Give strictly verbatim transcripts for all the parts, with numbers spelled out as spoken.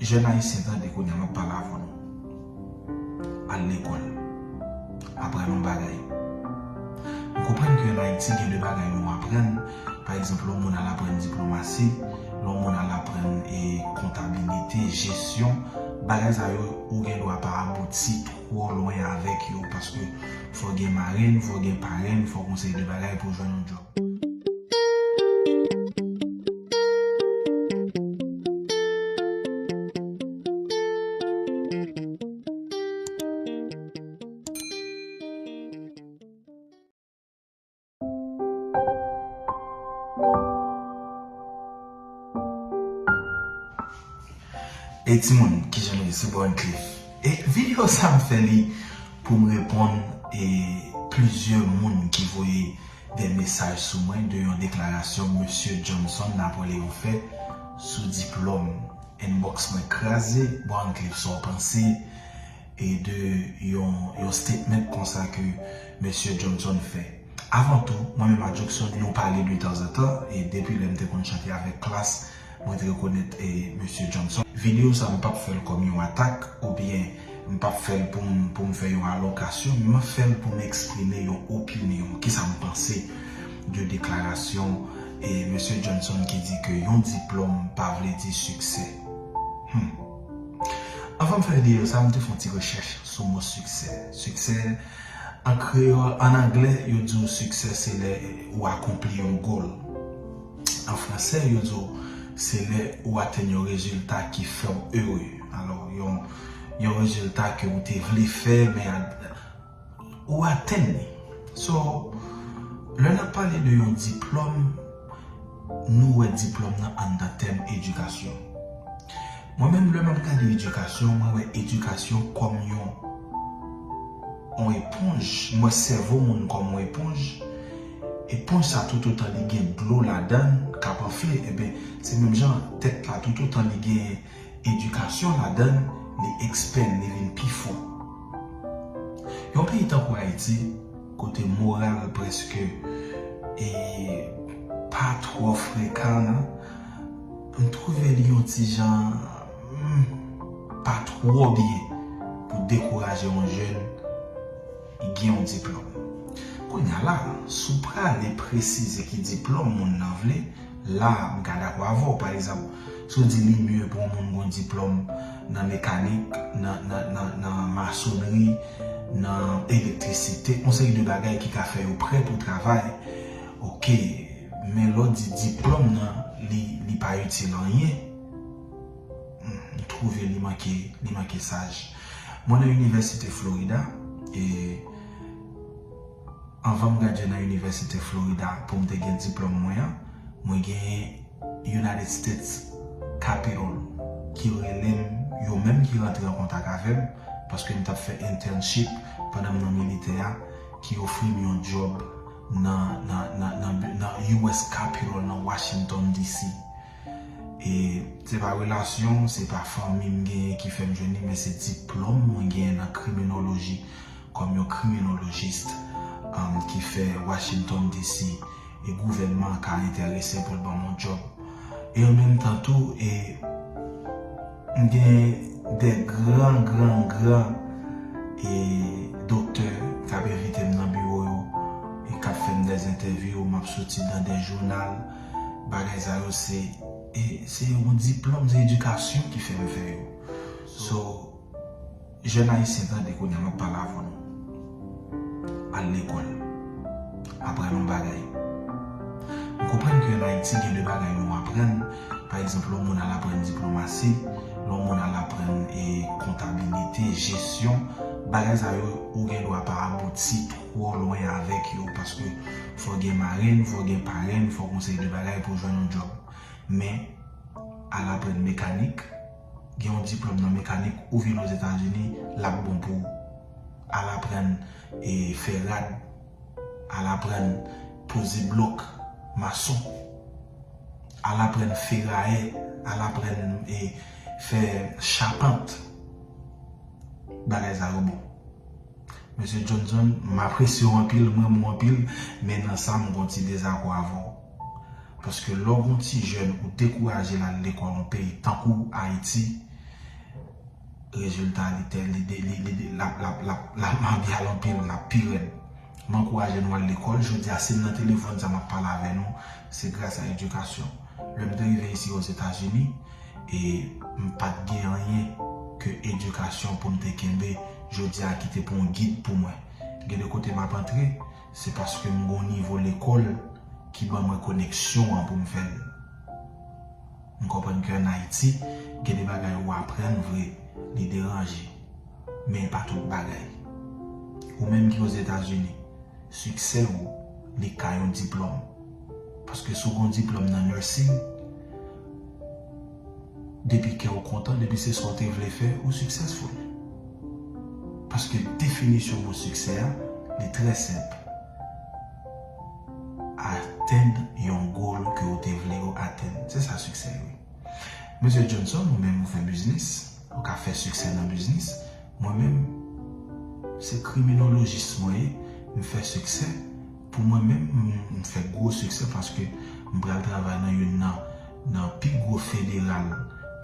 Jèn ayisyen, tande kounye a m ap pale avè nou. Al lekòl. Aprann yon bagay. M konprann ke ann Ayiti gen de bagay nou aprann. Pa egzanp, lè yon moun al aprann diplomasi, lè yon moun al aprann e kontabilite, jesyon, bagay sa yo ou gen dwa pa abouti twò lwen avèk yo paske fò gen marenn, fò gen parenn, fò gen yon seri de bagay pou jwenn yon djòb. E timoun, kijan nou ye? Se Born Cliff. E videyo sa m fè li pou m reponn e plizyè moun ki voye de mesaj sou mwen de yon deklarasyon Mesye Johnson Napoléon fè sou diplòm. Inbox mwen kraze. Born Cliff, sa w panse e de yon, yon statement konsa ke Mesye Johnson fè? Avan tou, mwen menm ak Johnson, nou pale de tanzantan, e depi lè m te konn chante avèk klas, mwen te rekonèt e Mesye Johnson. Videyo sa, m p ap fè l kòm yon atak, oubyen m p ap fè l pou m, pou m fè yon alokasyon, men m ap fè l pou m eksprime yon opinyon, kisa m panse de deklarasyon e Mesye Johnson ki di ke yon diplòm pa vle di siksè. Hmm. Anvan m fè videyo sa, m te fè yon ti rechèch sou mo siksè. Siksè, an kreyòl, an anglè, yo di w siksè se lè ou akonpli yon gòl. An fransè, yo di w se lè ou atenn yon rezilta ki fè w ere. Alò, yon, yon rezilta ke ou te vle fè, men a, ou atenn li. So, lè n ap pale de yon diplòm, nou wè diplòm nan anndan tèm edikasyon. Mwen menm, lè m ap gade edikasyon, mwen wè edikasyon kòm yon, yon eponj. Mwen wè sèvo moun kòm yon eponj. Eponj sa, toutotan li gen dlo ladan l, k ap anfle, ebyen, se menm jan tèt la, toutotan li gen edikasyon ladan l, li expand, li vin pi fò. Yon peyi tankou Ayiti, kote moral prèske e pa twò frekan, m twouve li yon ti jan, hmm, pa twò byen pou dekouraje yon jèn gen yon diplòm. Kounye a la, si w prale presize ki diplòm moun nan vle, la, m ka dakò avè w. Pa egzanp, si w di li mye pou yon moun gen yon diplòm nan mekanik, nan, nan, nan, nan masonri, nan elektrisite, yon seri de bagay ki ka fè yo prè pou travay. Oke, men lè w di diplòm nan, li, li pa itil anyen, m, m twouve li manke, li manke saj. Mwen nan Inivèsite Florida, e anvan m gradye nan Inivèsite Florida pou m te gen diplòm mwen an, mwen genyen United States Capitol ki rele m, yo menm ki rantre an kontak avè m, paske m t ap fè internship pandan m nan militè a, ki ofri m yon djòb nan, nan, nan, nan, nan U S Capitol nan Washington D C. E se pa relasyon, se pa fanmi m genyen ki fè m jwenn li, men se diplòm mwen genyen nan kriminoloji kòm yon kriminolojis, um, ki fè Washington D C e gouvènman an ka enterese pou l ban m yon djòb. E an menm tan tou, e m gen de gran, gran, gran e doktè k ap envite m nan biwo yo e k ap fè m de entèvyou, m ap soti nan de jounal. Bagay sa yo se, e, se yon diplòm, se edikasyon ki fè m fè yo. So, jèn ayisyen, tande kounye a m ap pale avè nou. Al lekòl. Aprann yon bagay. M konprann ke ann Ayiti gen de bagay nou aprann. Pa egzanp, lè yon moun al aprann diplomasi, lè yon moun al aprann e kontabilite, jesyon, bagay sa yo ou gen dwa pa abouti twò lwen avèk yo paske fò gen marenn, fò gen parenn, fò gen yon seri de bagay pou w jwenn yon djòb. Men, al aprann mekanik, gen yon diplòm nan mekanik, ou vin Ozetazini, l ap bon pou ou. Al aprann e fè rad, al aprann poze blòk, mason, al aprann ferayè, al aprann e fè chapant. Bagay sa yo bon. Mesye Johnson, m apresye w anpil, m renmen w anpil, men nan sa m gon ti dezakò avè w. Paske lè w gon ti jèn ou dekouraje l al lekòl yon peyi tankou Ayiti, Rezilta li tè li de li li de l ap l ap l ap l ap mabyal anpil, l ap pi rèd. M ankouraje nou al lekòl. Jodi a, si m nan telefòn sa m ap pale avè nou, se gras a edikasyon. Lè m te rive isi Ozetazini, e m pa t gen anyen ke edikasyon pou m te kenbe jodi a ki te pou yon gid pou mwen. Gen de kote m ap antre, se paske m gen yon nivo lekòl ki ban mwen koneksyon an pou m fè l. M konprann ke ann Ayiti, gen de bagay ou aprann vre, li deranje. Men e pa tout bagay. Ou menm ki Ozetazini, siksè ou, li ka yon diplòm. Paske si w gen yon diplòm nan nursing, depi kè w kontan, depi se sa w te vle fè, ou successful. Paske definisyon mo siksè a, li trè senp. Atenn yon goal ke w te vle w atenn. Se sa siksè ye wi. Mesye Johnson, ou menm ou fè biznis, ou ka fè siksè nan biznis. Mwen menm, se kriminolojis mwen ye, m fè siksè. Pou mwen menm, m, m fè gwo siksè paske m pral travay nan youn nan, nan pi gwo federal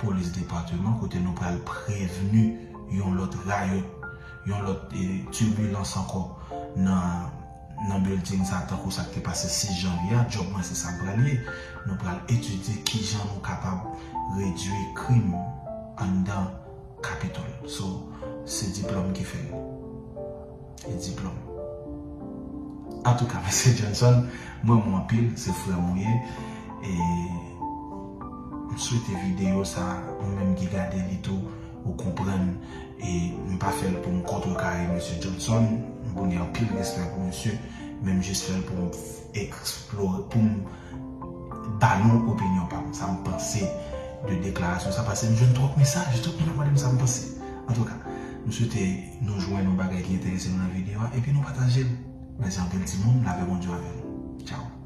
polis depatman kote nou pral prevni yon lòt rayot, yon lòt e, tibilans ankò nan nan building sa tankou sa k te pase sis janvye a, djòb mwen se sa l pral ye. Nou pral etidye kijan nou kapab redui krim anndan Capitol. So, se diplòm ki fè l. E diplòm. Antouka, mesye Johnson, mwen renmen w anpil, se frè m ou ye. E m swete videyo sa, ou menm ki gade li tou, ou konprann. E m pa fè l pou m kontrekare mesye Johnson. M gen anpil respè pou misye, men m jis fè l pou m eksplore, pou m ba nou opinyon pa m, sa m panse de deklarasyon sa, paske m jwenn twòp mesaj, twòp moun ap mande m sa m panse. Antouka, m swete nou jwenn yon bagay ki enterese nou nan videyo a, epi nou pataje l. Mèsi anpil timoun, lapè Bondye avè nou. Tchao.